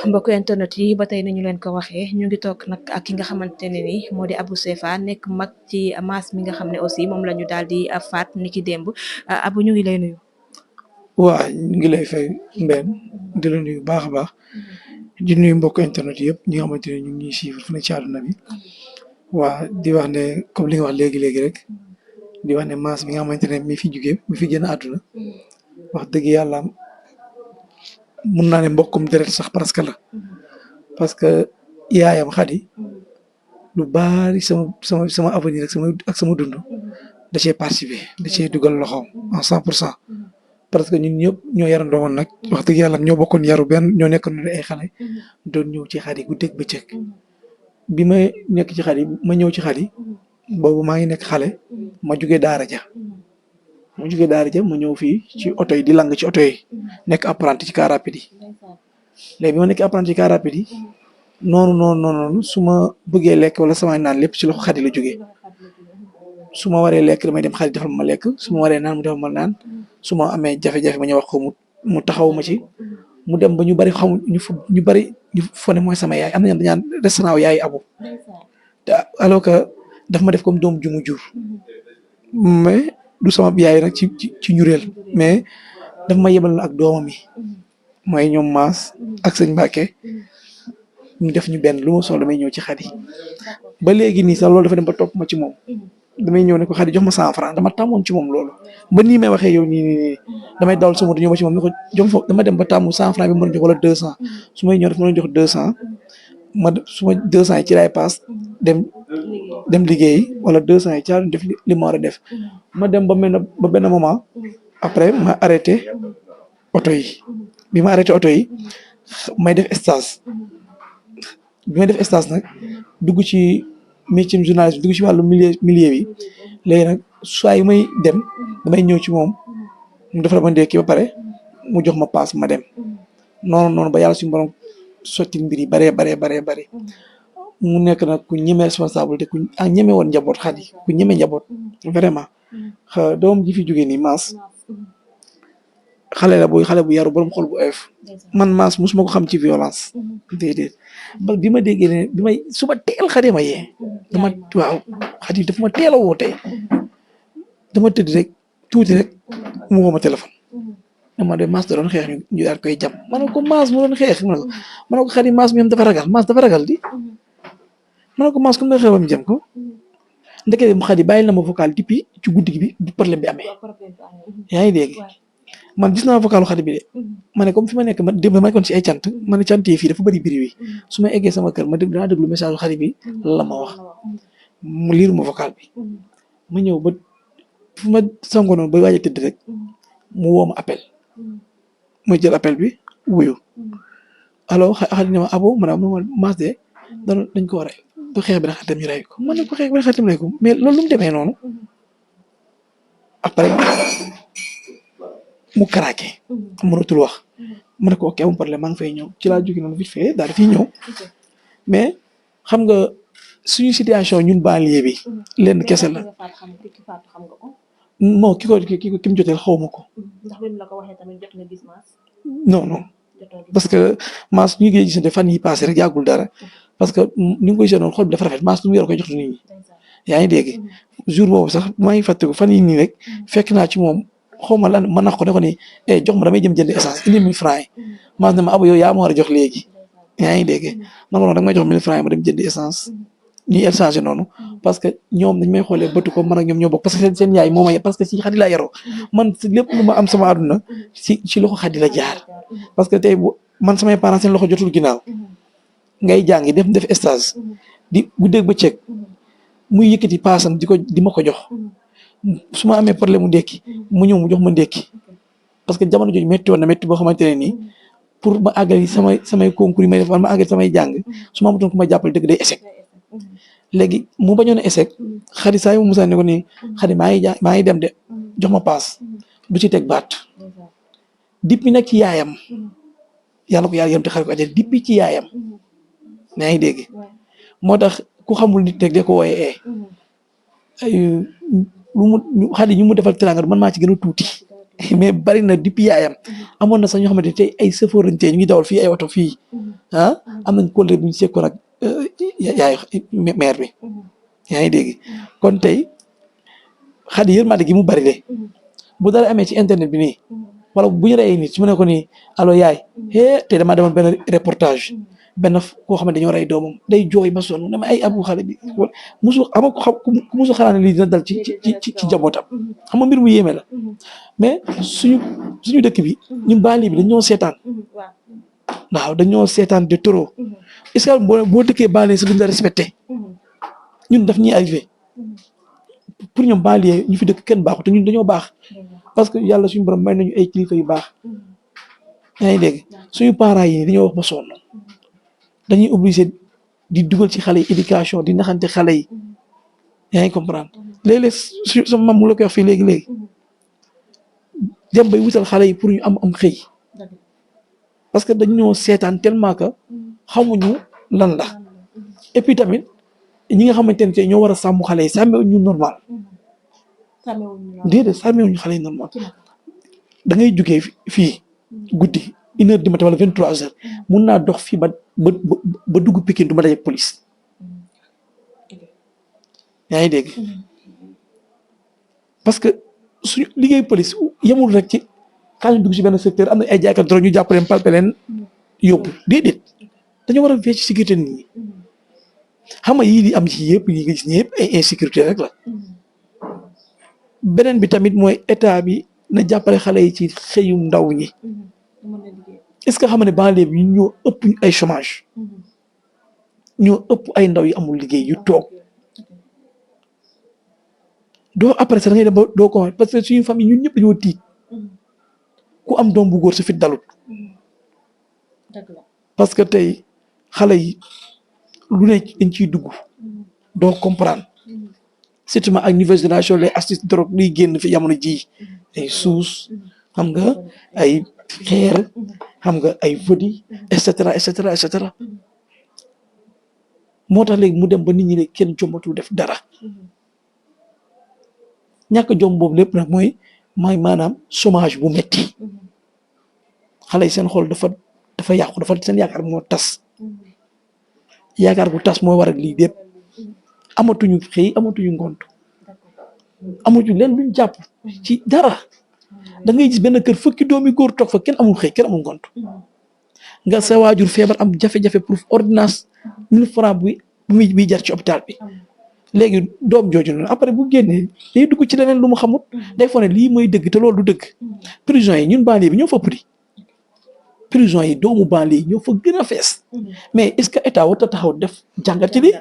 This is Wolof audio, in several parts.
mbokku internet yi ba tey ni ñu leen ko waxee ñu ngi toog nag ak ki nga xamante ne ni moo di Abou Cefa nekk mag ci Mass mi nga xam ne aussi moom la ñu daal di faat ni ki démb Abou ñu ngi lay nuyu. waa ñu ngi lay fay Mbène di la nuyu baax a baax di nuyu mbokk internet yëpp ñi nga xamante ne ñu ngi ñuy suivre fu ne ci àdduna bi waa di wax ne comme li nga wax léegi rek di wax ne Mass mi nga xamante ne mi fi jugee mi fi génn àdduna wax dëgg yàlla mun naa ne mbokkum deret sax presque la parce que yaayam Xadi lu bari sama avenir ak sama dund da cee participer da cee dugal loxoom en 100%. parce que ñun ñëpp ñoo yarandoo woon nag wax dëgg yàlla ñoo bokkoon yaru benn ñoo nekkoon ay xale doon ñëw ci Xadi guddeeg bëccëg bi ma nekk ci Xadi ma ñëw ci Xadi boobu maa ngi nekk xale ma jugee daara ja ma ñëw fii ci oto yi di lang ci oto yi nekk apprenti ci car rapide yi léegi bi ma nekk apprenti ci car rapide yi noonu su ma bëggee lekk wala samay naan lépp ci loxo Xadi la jógee su ma waree lekk damay dem Xadi defal ma lekk su ma waree naan mu defal ma naan su ma amee jafe-jafe ma ñëw wax ko mu taxaw ma ci mu dem ba ñu bari xamu ñu bari ñu fone mooy sama yaay am na ñoo dañaan restaurant yaay Abu te alors que daf ma def comme doom ju mu jur mais du sama yaay nag ci ñureel mais daf ma yebal na ak doomam yi mooy ñoom Mass ak sëñ Mbàkke ñu def ñu benn lu ma soxla damay ñëw ci Xadi ba léegi nii sax loolu dafa dem ba topp ma ci moom damay ñëw ne ko Xadi jox ma 100 francs dama tàmmoon ci moom loolu ba nii may waxee yow nii damay dawal sama moto ñëw ba ci moom ne ko jom foog dama dem ba tàmmu 100 francs bi ma doon jox wala 200 su may ñëw daf ma doon jox 200 su ma 200 yi ci laay paas dem liggéey wala 200 yi ci laa def li ma war a def ma dem ba benn moment après ma arrêté oto yi bi ma arrêté oto yi may def stage bi may def stage nag dugg ci métier journaliste dugg ci wàllu milieu bi léegi nag saa yu may dem damay ñëw ci moom mu defal ma ndékki ba pare mu jox ma paas ma dem noonu ba yàlla suñu borom sotti mbir yi baree mu nekk nag ku ñeme responsabilité ku ñeme woon njaboot Xadi ku ñeme njaboot vraiment doom ji fi jógee nii Mass xale bu yaru borom xol bu oyof man Mass mosuma ko xam ci violence déedéet ba bi ma déggee ne bi may suba teel Xadi ma yee waaw Xadi dafa ma teel a woo tey dama tëdd rek tuuti rek mu woo ma téléphone dama de Mass da doon xeex ñu daal koy jam ma ne ko Mass mu doon xeex ma ne ko Xadi Mass mi dafa ragal di ma ne ko Mass comme na xew ba mu jam ko ndeke mu Xadi bàyyil na ma vocal depuis ci guddi gi bi problème bi amee yaa ngi dégg man gis naa vocalu Xadi bi de ma ne comme fi ma nekk ma dem dama nekkoon ci ay cant ma ne cant yi fii dafa bëri biri wi su ma eggee sama kër ma dinaa déglu message Xadi bi la ma wax mu liir ma vocal bi ma ñëw ba fu ma sangoo noonu ba waaj a tëdd rek mu woo ma appel ma jël appel bi wuyu allo Xadi ne ma abo ma Mass de dañ ko war a bu xeex bi nag dem ñu rey ko ma ne ko xeex bi nag dem rey ko mais loolu lu mu demee noonu après mu craqué mënatul wax ma ne ko ok amul problème maa ngi fay ñëw ci laa jóge noonu vite fait daal di fiy ñëw mais xam nga suñu situation ñun banlieue bi lenn kese la non ki mu joteel xaw ma ko non parce que Mass ñu ngi gisante fan yi passé rek yàggul dara parce que ni nga koy gisee noonu xol bi dafa rafet Mass lu mu yor koy jox nit ñi yaa ngi dégg jour boobu sax maa ngi fàttaliku fan yi nii rek fekk naa ci moom xaw ma lan ma nax ko ne ko ni jox ma damay jëm jënd essence indi 1000 francs yi Mass ne ma Abu yow yaa ma war a jox léegi yaa ngi dégg man ma da nga may jox 1000 francs yi ma dem jënd essence ñuy échanger noonu parce que ñoom dañ may xoolee bëtu ko man ak ñoom ñoo bokk parce que seen yaay moo ma parce que ci Xadi laa yaroo man lépp lu ma am sama àdduna ci loxo Xadi la jaar parce que tey man samay parents seen loxo jotul ginnaaw ngay jàngi def stage di guddeeg bëccëg muy yëkkati paasam di ma ko jox su ma amee problème mu ndékki mu ñëw mu jox ma ndékki parce que jamono jooju métti woon na métti boo xamante ne nii pour ma àggali samay concours yi may def ma àggali samay jàng su ma amatoon ku ma jàppale dëgg day échec léegi mu bañoon a échec Xadi saa yu mu musaa ne ko nii Xadi maa ngi dem de jox ma paas du ci teg baat depuis nag ci yaayam yàlla ko yàlla yem te xare ko àjjana depuis ci yaayam yaa ngi dégg moo tax ku xamul nit rek de ko wooyee lu mu Xadi ñu mu defal teraanga man maa ci gën a tuuti mais bari na depuis yaayam amoon na sax ñoo xamante tey ay chauffeur lañ tey ñu ngi dawal fii ay oto fii am nañ collègue bu ñu sekkoon ak yaay maire bi yaa ngi dégg kon tey Xadi yërmande gi mu bari de bu dara amee ci internet bi nii wala bu ñu reyee nit su ma ne ko nii allo yaay tey damaa demoon benn reportage benn koo xam ne dañoo rey doomam day jooy ba sonn dama ay abu xale bi musu ama ko xam ku musu xalaat ne lii dina dal ci jabootam xam nga mbir mu yéeme la mais suñu dëkk bi ñun baali bi dañoo seetaan waaw dañoo seetaan de trop est-ce que boo dëkkee baali si duñ la respecté ñun daf ñuy arrivé pour ñoom baali ñu fi dëkk kenn baaxu te ñun dañoo baax parce que yàlla suñu borom may nañu ay kilifa yu baax yaa ngi dégg suñu parents yi dañoo wax ba sonn dañuy obligé di dugal ci xale yi éducation di naxante xale yi yaa ngi comprendre léeg-léeg sama mam mu la koy wax fii léegi-léegi dem bay wutal xale yi pour ñu am xëy parce que dañoo seetaan tellement que xamuñu lan la et puis tamit ñi nga xamante ne ñoo war a sàmm xale yi sàmmewuñu normal déedéet sàmmewuñu xale yi normal da ngay jugee fii guddi 1h du matin wala 23h mun naa dox fii ba dugg Pikine du ma daje police yaa ngi dégg parce que suñu liggéey police yemul rek ci xaalis dugg ci benn secteur am na ay jaaykat drogue ñu jàpp leen palpe leen yóbbu déedéet dañoo war a veiller ci sécurité nit ñi xam nga yii di am ci yëpp yi nga gis ñëpp ay insécurité rek la beneen bi tamit mooy état bi na jàppale xale yi ci xëyum ndaw ñi est-ce que xam ne banlieue bi ñoo ëpp ay chômage ñoo ëpp ay ndaw yi amul liggéey yu toog doo après sax da ngay dem ba doo ko parce que suñu famille ñun ñëpp dañoo tiit ku am doom bu góor su fit dalut parce que tey xale yi lu ne dañ ciy dugg doo comprendre surtout ak nouvelle génération les astuces drogue liy génn fi jamono ji ay suus xam nga ay xeer xam nga ay vodi et cetera et cetera et cetera moo tax léegi mu dem ba nit ñi ne kenn jombatul def dara ñàkk jom boobu lépp nag mooy maanaam chômage bu metti xale yi seen xol dafa yàqu dafa seen yaakaar moo tas yaakaar bu tas moo waral lii lépp amatuñu xëy amatuñu ngont amatuñu leen luñ jàpp ci dara da ngay gis benn kër fukki doomi góor toog fa kenn amul xëy kenn amul ngont nga sa waajur feebar am jafe-jafe pour ordonnance 1000 francs bi jar ci hôpital bi léegi doom jooju noonu après bu génnee day dugg ci leneen lu mu xamut day foog ne lii mooy dëgg te loolu du dëgg prison yi ñun banlieue bi ñoo fa ëpp prison yi doomu banlieue yi ñoo fa gën a fees mais est-ce que état war a taxaw def jàngat ci lii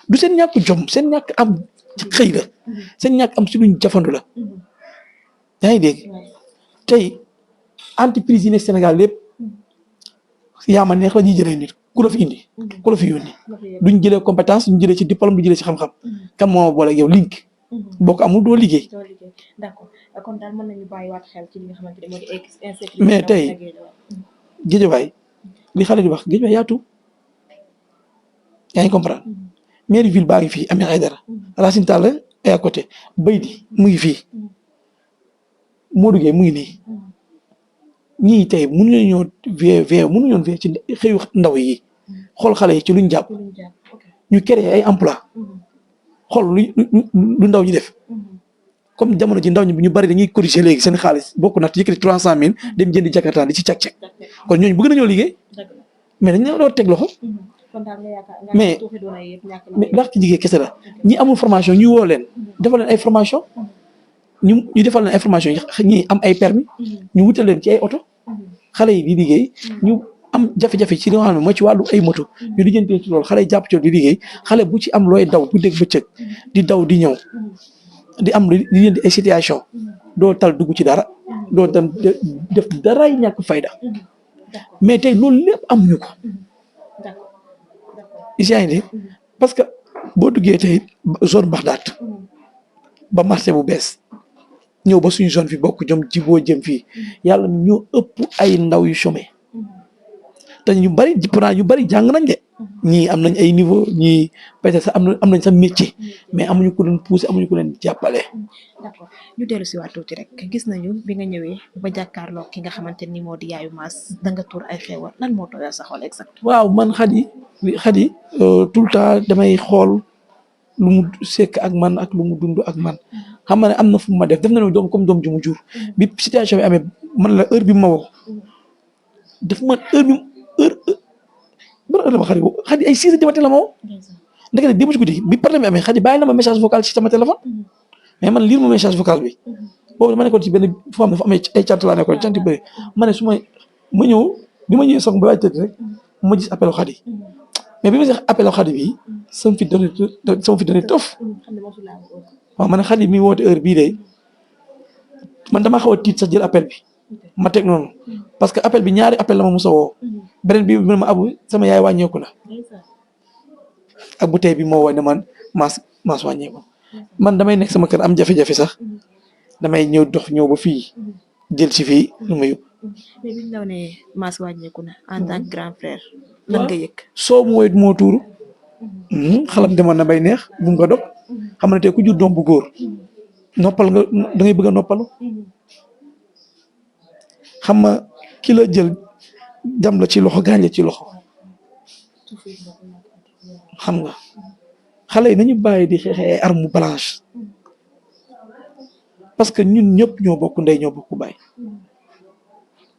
du seen ñàkk jom seen ñàkk am xëy la seen ñàkk am si luñ jafandu la yaa ngi dégg tey entreprise yi ne Sénégal lépp yaa ma neex la ñuy jëlee nit ku la fi indi ku la fi yónni duñ jëlee compétence duñ jëlee ci diplôme du jëlee ci xam-xam kan moo boole ak yow link boo ko amul doo liggéey. d'accord kon daal mën nañu bàyyiwaat xel ci li nga xamante ne moo di insécurité mais tey Guédiawaye li xale di wax Guédiawaye yaatu yaa ngi comprendre mairie ville baa ngi fii Ahmed Aïdara Racine Talla est à côté Baydi mu ngi fii Modou Gueye mu ngi nii ñii tey mënuñoo mënuñoo veiller ci xëyu ndaw yi xool xale yi ci luñ jàpp ñu créer ay emploi xool lu ndaw ñi def comme jamono ji ndaw ñi ñu bari dañuy cotiser léegi seen xaalis bokk na yëkkati 300000 dem jëndi jakarta di ci càq-càq kon ñooñu bëgg nañoo liggéey mais dañ leen doon teg loxo mais ndax ci jigéen kese la ñi amul formation ñu woo leen defal leen ay formation ñu defal leen ay formation ñi am ay permis ñu wutal leen ci ay oto xale yi di liggéey ñu am jafe-jafe ci li nga xam ne mooy ci wàllu ay moto ñu lijjantee ci loolu xale yi jàpp ci di liggéey xale bu ci am looy daw bu dégg bëccëg di daw di ñëw di am li leen di ay situation doo tal dugg ci dara doo tam def daray ñàkk fayda mais tey loolu lépp amuñu ko isi parce que boo duggee tey zone Baxdaat ba marché bu bees ñëw ba suñu zone fi bokk jom ci boo jëm fii yàlla ñu ëpp ay ndaw yu chômé te ñu bari pourtant ñu bari jàng nañ de ñii am nañ ay niveau ñii peut-être sax am nañ sax métier mais amuñu ko leen pousser amuñu ko leen jàppale. d'accord ñu dellu si waat tuuti rek gis nañu bi nga ñëwee ba jàkkaarloo ki nga xamante ni moo di yaayu Mass da nga tur ay xewal lan moo tooyal sa xol exact. waaw man Khady tout le temps damay xool lu mu sekk ak man ak lu mu dund ak man xam nga ne am na fu mu ma def na ne doom comme doom ju mu jur bi situation bi amee man la heure bi ma woo daf ma heure ma Khady ay 6 heures du matin la ma woo ndeke ne démb ci guddi bi problème bi amee Khady bàyyi na ma message vocal ci sama téléphone mais man lire ma message vocal bi boobu dama nekkoon ci benn foo xam ne dafa amee ay cant laa nekkoon cant yu bëri ma ne su ma ñëw bi ma ñëwee soog ba waaj tëdd rek ma gis appel Khady mais bi ma gis appel Khady bi sama fi donné tof waaw ma ne Khady mi woote heure bii de man damaa xaw a tiit sax jël appel bi ma teg noonu parce que appel bi ñaari appel la ma musa woo beneen bi ma abu sama yaay wàññeeku na ak bu tey bi moo woo ne man maas wàññeeku man damay nekk sama kër am jafe-jafe sax damay ñëw dox ñëw ba fii jël ci fii lu ma yóbbu. mais bi ñu la ne Mass wàññeeku na en tant que grand frère. lan nga yëg. soo mu woyit moo tuuru xalam demoon na bay neex bu nga dog xam ne tey ku jur doom bu góor noppal nga da ngay bëgg a noppalu xam nga ki la jël jam la ci loxo gaañ la ci loxo xam nga xale yi nañu bàyyi di xeexee ay arme blanche parce que ñun ñëpp ñoo bokk ndey ñoo bokk baay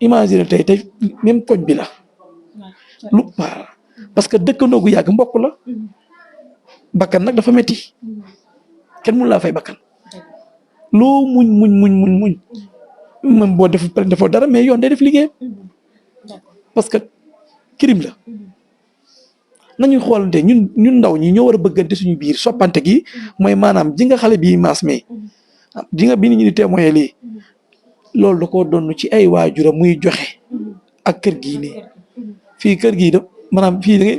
imagine tey même koñ bi la lu parce que dëkkandoo gu yàgg mbokk la bakkan nag dafa metti kenn mun laa fay bakkan loo muñ même boo defoo dara mais yoon day def liggéey parce que crime la nañuy xoolante ñun ndaw ñi ñoo war a bëggante suñu biir soppante gi mooy maanaam ji nga xale bii Mass mi ji nga bi nit ñi di témoigner lii loolu da koo doon ci ay waajuram muy joxe ak kër gii nii fii kër gii da maanaam fii da ngay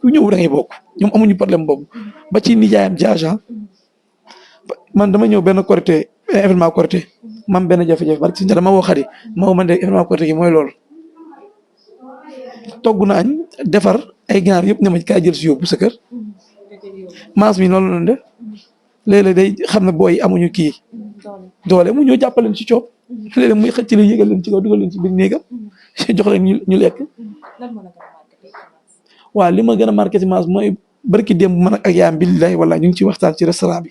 ku ñëw da ngay bokk ñoom amuñu problème boobu ba ci nijaayam jaaja man dama ñëw benn Korité événement Korité mam benn jafe-jafe barke si dama woo Khady ma man de événement Korité gi mooy loolu togg na añ defar ay ginaar yëpp ne ma kaay jël si yóbbu sa kër Mass mi noonu la doon def léeg-léeg day xam ne booy amuñu kii doole mu ñëw jàppaleen ci coob léeg-léeg muy xëcc leen yëgal leen ci kaw dugal leen ci biir néegam jox leen ñu lekk. waaw li ma gën a marqué ci Mass mooy barki démb man ak yaayam billahi wala ñu ngi ci waxtaan ci restaurant bi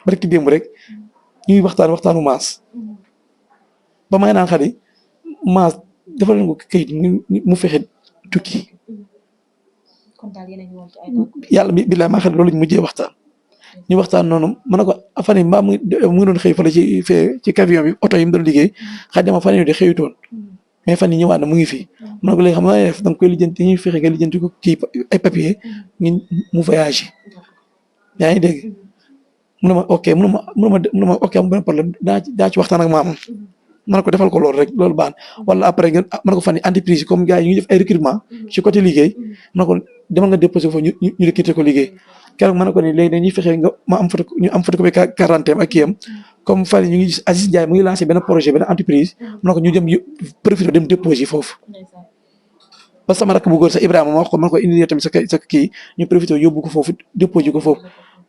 barki démb rek ñu ngi waxtaanu Mass ba may naan Khady Mass dafa leen ko këyit mu fexe tukki yàlla billahi maa Khady loolu ñu mujjee waxtaan ñu waxtaan noonu ma ne ko fan yii mbaa mu ngi doon xëy fële ci camion bi oto yi mu doon liggéey Khady ma fan yii de xëyutoon mais fan yii ñëwaat na mu ngi fi ma ne ko léegi xam nga def da nga koy lijjanti ñuy fexe nga lijjanti ko ci ay papier mu voyagé yaa ngi dégg mu ne ma ok mu ne ma ok am benn problème daa ci waxtaan ak maamam ma ne ko defal ko loolu rek loolu baax wala après nga ma ne ko fan yii entreprise yi comme gars yi ñu ngi def ay recrutement ci côté liggéey ma ne ko demal nga déposé foofu ñu recruter ko liggéey keroog ma ne ko ni léegi dañuy fexe nga ma am ñu am photocopie quarantaine ak kii am comme fan ñu ngi gis Aziz Ndiaye mu ngi lancé benn projet benn entreprise ma ne ko ñu dem profité dem déposé foofu ba sama rakk bu góor sa Ibrahima ma wax ko man ko indi tamit sa kii ñu profité yóbbu ko foofu déposé ko foofu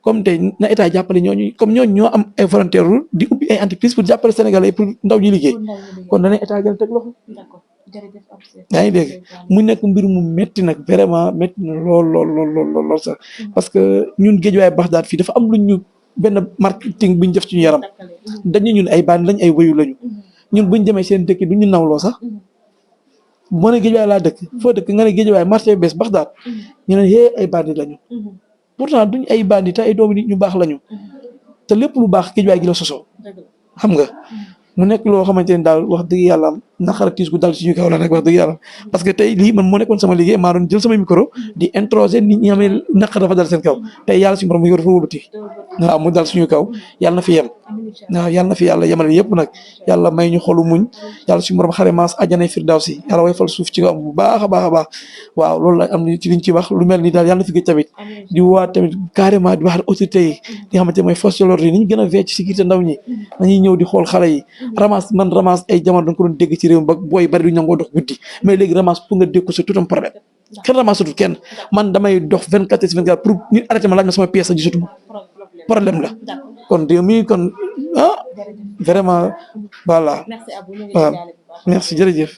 comme tey na état jàppale ñooñu comme ñooñu ñoo am ay volontaire di ubbi ay entreprise pour jàppale Sénégalais pour ndaw ñi liggéey kon danañ état gën a teg loxo yaa ngi dégg mu nekk mbir mu métti nag vraiment métti na lool sax parce que ñun Guédiawaye Baxdaad fii dafa am lu ñu benn marketing bu ñu def ci ñu yaram dañu ñun ay baan lañ ay wëyu lañu ñun buñ demee seen dëkk du ñu nawloo sax moo ne Guédiawaye laa dëkk foo dëkk nga ne Guédiawaye marché bees Baxdaad ñu ne hee ay bandi lañu pourtant duñ ay bandi te ay doomu nit ñu baax lañu te lépp lu baax Guédiawaye gi la sosoo xam nga mu nekk loo xamante ne daal wax dëgg yàlla naqara tiis gu dal suñu kaw la nag wax dëgg yàlla parce que tey lii man moo nekkoon sama liggéey maa doon jël sama micro di introsé nit ñi xamee naqar dafa dal seen kaw tey yàlla suñu borom mu yor dafa wëlbati waaw mu dal suñu kaw yàlla na fi yem waaw yàlla na fi yàlla yemale yëpp nag yàlla may ñu xolu muñ yàlla suñu borom xare Mass àjjanay firdawsi yàlla way fal suuf ci kaw bu baax a baax a baax waaw loolu la am ci liñ ci wax lu mel ni daal yàlla na fi gëj tamit di waat tamit carrément di wax autorité yi di xamante mooy force de l'ordre yi ni ñu gën a veille ci sécurité ndaw ñi dañuy ñëw di xool xale yi ramas ay jamono dañ ko doon dégg ci réew mi ba booy bari du ñangoo dox guddi mais léegi ramas pour nga dégg ko c'est tout un problème kenn ramassatul kenn man damay dox 24 heures 24 pour ñu arrêté ma laaj ma sama pièce sax gisatuma problème la kon réew mi kon vraiment voilà waaw merci jërëjëf.